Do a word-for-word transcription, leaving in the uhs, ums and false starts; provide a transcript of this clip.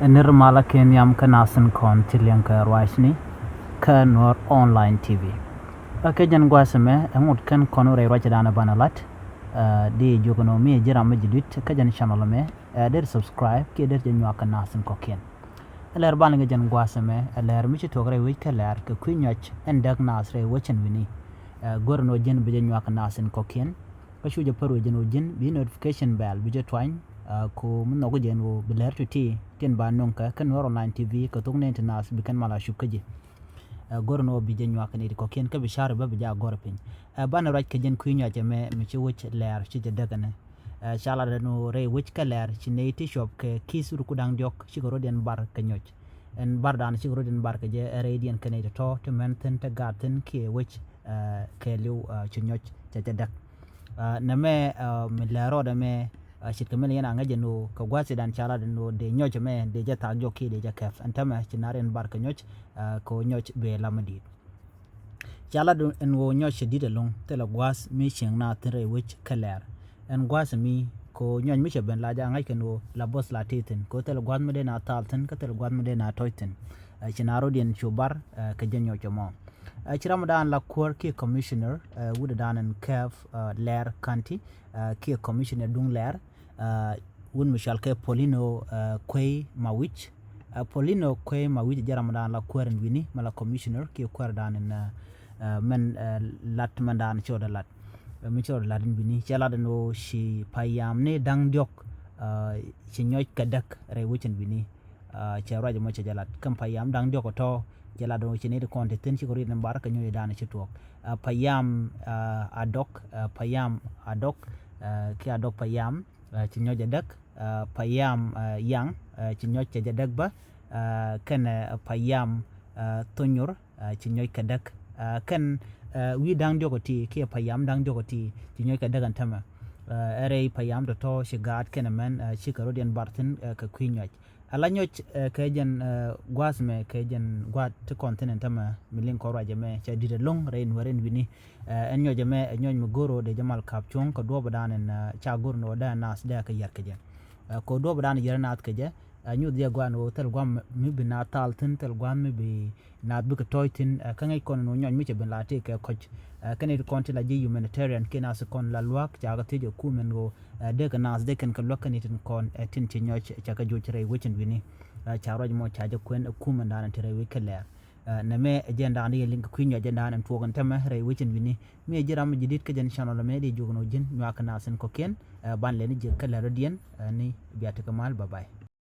Nir malä kɛ nhiam kä nasin kɔn ti liɛŋ kɛ ruacni kä Nuɔr Online T V. Kä jɛn gua̱a̱th ɛmɛ ɛ ŋut kɛn kɔn rɛy ruacdan ɛ banɛ lat. Di jiök ɛn ɣöö mi ɛ ji̱ ram mi ji̱ dui̱t kä jɛn channel ɛmɛ, ɛ der subscribe kiɛ der jɛ nyuak kɛ nasin kɔ̱kiɛn. Ɛ lɛr banɛ kɛ jɛn gua̱a̱th ɛmɛ ɛ lɛr mi ci tuɔk rɛy wec kä lɛr kɛ kui̱ nyɔc ɛn däk nath rɛy wec ɛn wi̱ni. Ɛ go̱r ɛn ɣöö ji̱n bi jɛ nyuak kɛ nasin kɔ̱kiɛn. Kä cu jɛ pär wec ɛn ɣöö ji̱n bi notification bell bi jɛ tuany. Ko mi nhɔk jɛ ɛn ɣöö bi lɛr tuti tin ba nöŋ kɛ kä Nuɔr Online T V kɛ thok nɛn ti nath bi kɛn mal a cup kä ji̱. Ɛ go̱r ɛn ɣöö bi jɛ nyuak kɛ nɛy ti kɔ̱kiɛn kä bi ca̱r bä bi jɛ a gɔ̱r piny. Ɛ banɛ ruac kɛ jɛn kui̱ nyɔc ɛmɛ mi ci wec lɛr ci jɛ däk ɛnɛ. Ɛ ca lat ɛn ɣöö rɛy wec kä lɛr ci nɛy ti cuɔp kɛ ki̱th rukut da̱ŋ diɔ̱k cikɛ rɔ̱diɛn bar kɛ nyɔc. Ɛn bardan cikɛ rɔ̱diɛn bar kɛ jɛ ɛ rɛydiɛn kɛ nɛy ti tɔ̱ ti mɛn thi̱n ti gaat thi̱n kiɛ wec. Ɛ kɛɛliw, ɛ ci nyɔc cɛ jɛ däk. Ɛ nɛmɛ, ɛ mi lɛr rɔɔdɛ mɛ, ɛ ce̱tkɛ mi lɛ yɛn a ŋäc ɛn ɣöö kɛ gua̱thidan ca lat ɛn ɣöö dee nyɔc ɛmɛ dee jɛ thaak jɔk kiɛ dee jɛ kɛp. Ɛn täämɛ ci na rɔ̱diɛn bar kɛ nyɔc, ɛ kɛ ɣöö nyɔc bee lam mi di̱i̱t. Ca lat ɛn ɣöö nyɔc cɛ di̱t ɛlɔ̱ŋ thilɛ gua̱a̱th mi cieŋ naath thi̱n rɛy wec kä lɛr. Ɛn gua̱a̱th ɛmi kɛ ɣöö nyɔc mi cɛ ben la jɛ a ŋa̱c kɛn ɣöö la bo̱th la tëë thi̱n kɛ ɣöö thilɛ gua̱a̱th mi dee na thal thi̱n kä thilɛ gua̱a̱th mi dee na tɔ̱c thi̱n. Ɛ ci na rɔ̱diɛn cu bar, ɛ kɛ jɛ nyɔc ɛmɔ. Ɛ ci ramdan la kuäär kiɛ commissioner, ɛ wutdan ɛn kɛp, ɛ lɛr county, ɛ kiɛ commissioner duŋ lɛr, ɛ wut mi cɔal kɛ Paulino, ɛ Kuey Mawic. Ɛ Paulino Kuey Mawic jɛ ramdan la kuäär ɛn wi̱ni mɛ la commissioner kiɛ kuäärdan ɛn, ɛ mɛn, ɛ lat mɛndan cɔɔdɛ lat. Ɛ mi cɔɔdɛ lat ɛn wi̱ni cɛ lat ɛn ɣöö ci payam ni da̱ŋ diɔ̱k, ɛ ci nyɔc kɛ däk rɛy wec ɛn wi̱ni. Ɛ cɛ ruac ɛmɔ cɛ jɛ lat kɛn payam da̱ŋ diɔ̱k ɛ tɔ̱. Cɛ lat ɛn ɣöö ci nɛy ti kɔn ti thi̱n cikɛ rɔ̱diɛn bar kɛ nyɔcdan ci tuɔɔk. Ɛ payam, ɛ adɔk, ɛ payam adɔk, ɛ kiɛ adɔk payam, ɛ ci nyɔc ɛ däk. Ɛ payam, ɛ yaŋ, ɛ ci nyɔc cɛ jɛ däk bä. Ɛ kɛnɛ, ɛ payam, ɛ thonyor, ɛ ci nyɔc kɛ däk. Ɛ kɛn, ɛ wi̱i̱ da̱ŋ diɔ̱k ɛ ti kiɛ payam da̱ŋ diɔ̱k ɛ ti ci nyɔc kɛ däk ɛn täämɛ. Ɛ rɛy payam tɔ̱tɔ̱ ci gaat kɛnɛ mɛn, ɛ cikɛ rɔ̱diɛn bar thi̱n, ɛ kɛ kui̱ nyɔc. Ala nyɔc, ɛ kɛ jɛn, ɛ gua̱a̱th mɛ kɛ jɛn gua̱a̱th ti kɔn thi̱n ɛn täämɛ mi liŋ kɔn ruac ɛmɛ cɛ di̱t ɛlɔ̱ŋ rɛy Nuɛɛr ɛn wi̱ni. Ɛ ɛn nyɔc ɛmɛ ɛ nyɔc mi go̱r ɣöö dee jɛ mal ka̱p cuɔ̱ŋ kɛ duɔ̱ɔ̱pdan ɛn, ɛ ca go̱r ɛn ɣöö dee naath dee kɛ yär kɛ jɛ. Ɛ kɛ ɣöö duɔ̱ɔ̱pdan yär naath kɛ jɛ, ɛ nyuth jɛ gua̱a̱n ɣöö thil gua̱a̱th mi bi naath thal thi̱n, thil gua̱a̱th mi bi naath bikɛ tɔ̱ɔ̱c thi̱n. Ɛ kä ŋäc kɔn ɛn ɣöö nyɔc mi cɛ ben la tëë kɛ kɔc. Ɛ kɛn nɛy ti kɔn ti la ji̱ humanitarian kiɛ naath kɔn la lua̱a̱k ca kɛ thiec ɛ kumɛ ɛn ɣöö, ɛ dee kɛ naath dee kɛn kɛ luäk kɛn nɛy tin kɔn, ɛ tin ci nyɔc ca kɛ joc rɛy wec ɛn wi̱ni. Ɛ ca ruac ɛmɔ ca jɛ kuɛn ɛ kumɛ ɛndan ti rɛy wec kä lɛr. Ɛ nɛmɛ ɛ jɛn dan yɛn liŋ kɛ kui̱ nyɔc jɛn dan ɛn tuɔɔk ɛn täämɛ rɛy wec ɛn wi̱ni. Mi ɛ ji̱ ram mi ji̱ di̱t kä jɛn channel ɛmɛ di jiök ɛn ɣöö ji̱n nyuak kɛ nath tin kɔ̱kiɛn. Ɛ ban lɛni jiäk kä lɛr rɔ̱diɛn, ɛ ni bia tekɛ mal, bye bye.